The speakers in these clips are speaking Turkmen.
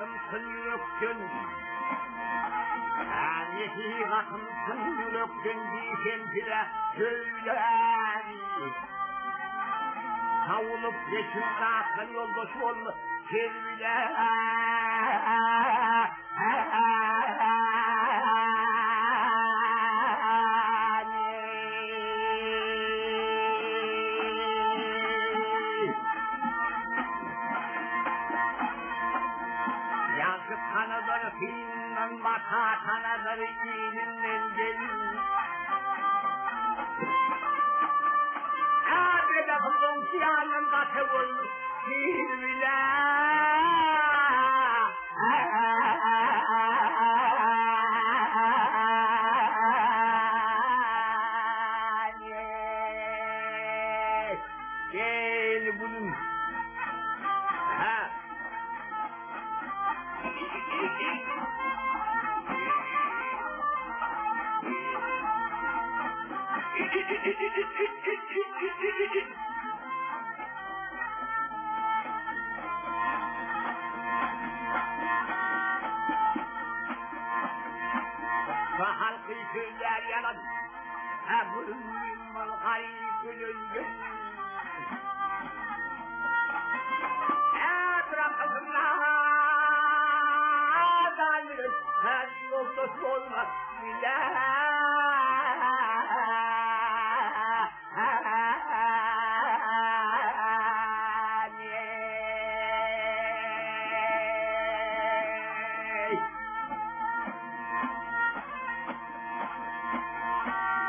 Nesihatym çyn ýürekden, Nesihatym çyn ýürekden diýsem size söýläni. Sawulyp geçiň zatdan ýoldaş bolma sevgilä. Ýagşy tanadar syndan bata tanadar ilinden gelin. Äbede goňşy gata bolmuş bile. Gel gülüm. Ha. Halkı söyler yalan. Ha bunun garip gülün. Her yoldaş olmaz bile.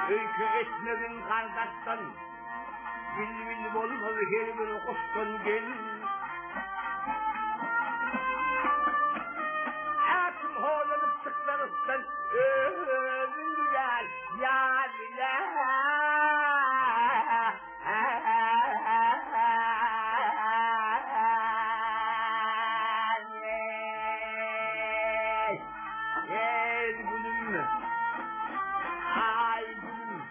Öykü etmegin kardeşten, Bilbil bolmaz her bir kuştan gelin. Aklım holanıp çıklarıstan, Özün güzel ya bile. Gel gülüm. Ay gülüm.